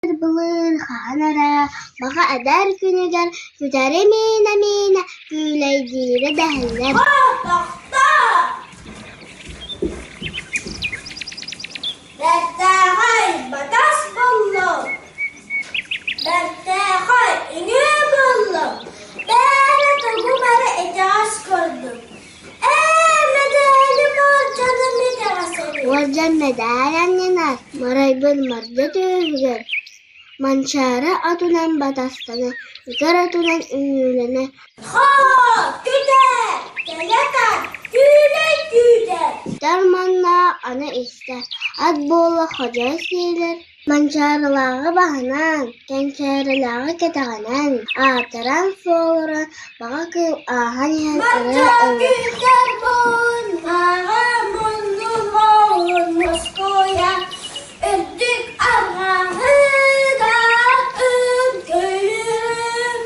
Былыр хаһан эрэ баҕа эдэр күнүгэр күтэри миинэ-миинэ күүлэйдиирэ дэһэллэр Тохтоо! Бэртээхэй батас буллум! Бэртээхэй үҥүү буллум! Бэйэ тугум эрэ итэҕэс көрдүм. Ээ, мэдээлим уордьаным итэҕэс эбит. Уордьан мэдээл анньынар, марайбын мардьа түөһүгэр, Манчаары атынан батастана, үкэр атынан үҥүүлэнэ Хоо, күтэр, кэлэ тар, күүлэй күүтэр. Күтэр манна аны истэ, ат буола ходьо сиэлэр, Манчаарылааҕы баһынан, Кэнчээрилээҕи кэтэҕинэн, аатыран-суолуран баҕа кыыл ааһан иһэн ырыа Мардьа ыллыыр. күтэр муннааҕы муннун хоһун мускуйа, үрдүк арҕаһыгар үҥкүүлүүр,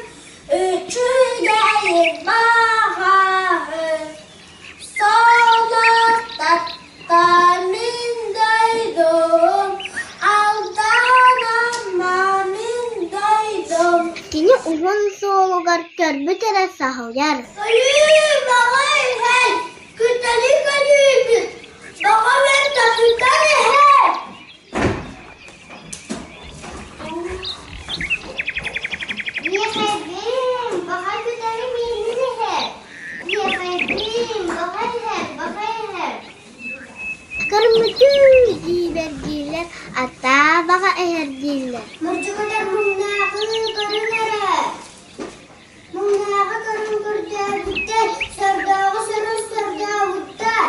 үчүгэйин баҕаһын Солотаттан мин дойдум, Алдан Амма мин дойдум. Кини уһун суолугар көрбүт эрэ саһыйар. Өлүү баҕа иһэн, күтэри көрүүбүт, баҕа бэрт атытан иһэр. Иэхэйбин, баҕа күтэри миинин иһэр. Иэхэйбин, баҕа иһэр, баҕа иһэр. Көрмүтүү диибэрдииллэр, аттаа баҕа иһэр дииллэр. Мордьугутар муҥнааҕы көрүҥ эрэ. Муҥнааҕы көрүҥ көрдөөбүттэр, сордооҕу сорун сордообуттар.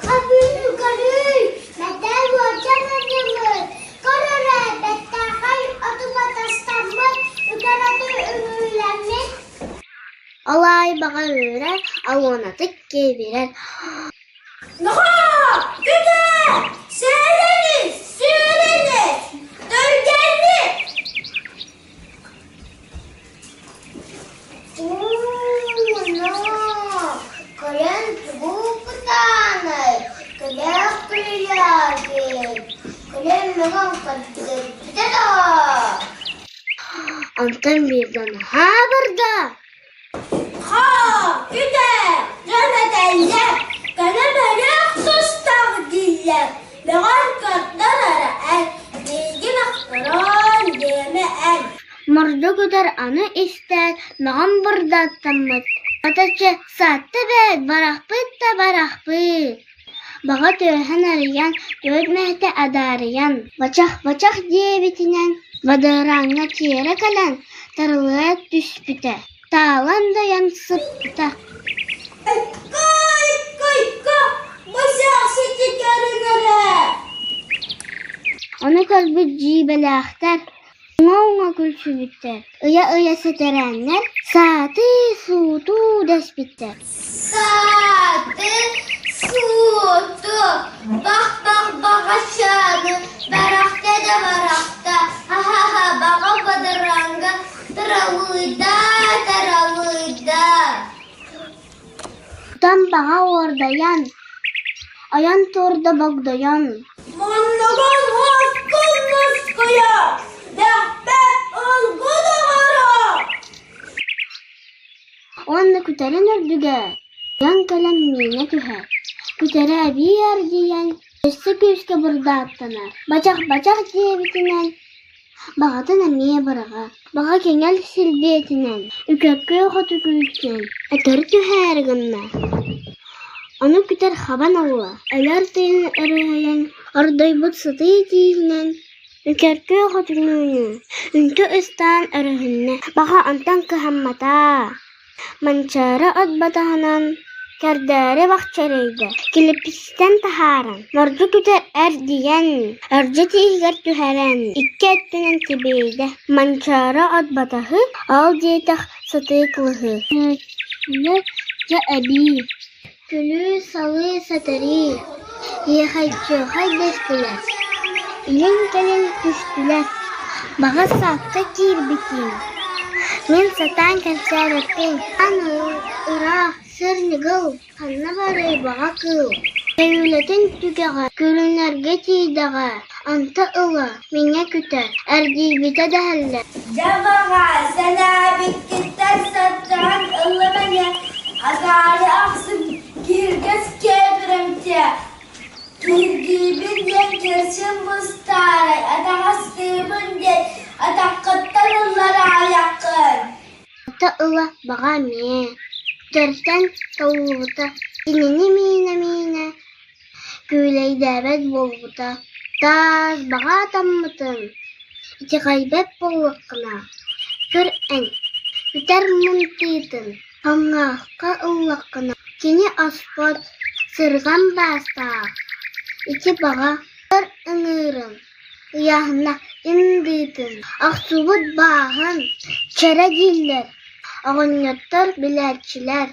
Хабыы көрүй, мэтээл уордьан анньыммыт, көр эрэ, бэттээхэй оту батастаммыт, үкэр оту үҥүүлэммит. Ол аайы баҕа үөрэр, алуонатык киэбирэр. Нохоо, күтэ! Сээрэни, сүүрэни, түргэнник! Уу-ноо, кэлэн тугу кытааный, кэлээх күлүлээгин, кэлэн мөҕөн көрдөрбүтэ доо Онтон биирдэ наһаа барда. Хаа, күтэ, дьон этэллэр, кэлэ бөрөх тустаах дииллэр, мөҕөн көрдөр эрэ эн, миигин ахтаран диэмэ эн. Мордук утар аны истээт, мөҕөн бырдаттаммыт, Атаччы саатта эбээт, барахпыт да барахпыт. Баҕа түөһэн арыйан, түөрт мэһэтэ адаарыйан, бачах-бачах диэбитинэн бадарааҥҥа тиэрэ кэлэн тарылыйа түспүтэ, таалан дайан сыппыта. Ыкка, ыкка, ыкка, бу сиэхсити көрүҥ эрэ! Ону көрбүт дьиибэлээхтэр уҥа-уҥа күлсүбүттэр, ыйа-ыйа сэтэрээннэр саатыы-суутуу дэспиттэр. Сааты, сууту, бах-бах баҕачааны, барахта да барахта, ха-ха-ха баҕа бадараанга таралыйда, таралыйда. Тутан баҕа уордайан, ойон турда богдойон Муннугун уоскун мускуйа, дэхпэт ылгын оҕоро. Уонна күтэрин үрдүгэр ойон кэлэн миинэ түһэр, күтэрэ эбии эргийэн, өссө күүскэ бырдааттанар, бачах-бачах диэбитинэн баҕатын эмиэ быраҕар, баҕа кэҥэл силбиэтинэн, үкэккүө хоту күүстэн өтөрү түһээри гынна. Ону күтэр хабан ылла, өлөр тыын өрүһүйэн, ордойбут сытыы тииһинэн Үкэркүөх хотунууну үнтү ыстаан өрүһүннэ, баҕа онтон кыһаммата, Манчаары от батаһынан кэрдээри бахчарыйда, килэппистэн таһааран, мордук күтэр эрдийэн, өрдьө тииһигэр түһэрэн, икки өттүнэн тибийдэ. Манчаары от батаһы, ол диэтэх сытыы кылыһы дьэ эбии, Күлүү-салыы сэтэрии, иэхэйчиэхэй дэстилэр, илин-кэлин түстүлэр, баҕа саакка киирбитим, мин сатаан кэпсээбэппин, аны ыраах сир ньыгыл, ханна барыай баҕа кыыл. Көлүлэтин түгэҕэ көрүнэргэ тиийдэҕэ, онто ыла миҥэ күтэр, эргийбитэ дэһэллэр. Дьэ баҕа, сэнээбиккиттэн саттаан ыллым эмиэ, акаары ахсын киһиргэс киэбирэмтиэ, киһиргиибин диэн кирсин быстаарай, атаҕастыыбын диэн атаххыттан ыллараайаххын. Онто ыла баҕа эмиэ күтэртэн толлубута, кинини миинэ-миинэ күүлэйдээбэт буолбута, таас баҕа атаммытын итэҕэйбэт буоллаххына, көр эн, күтэр мунтуйтун хаҥаахха ыллаххына, кини оспот, сырҕан баастаах, ити баҕа өр ыҥыырын ыйааһына ындыытын, охсубут бааһын чэрэ дииллэр, оҕонньоттор билээччилэр.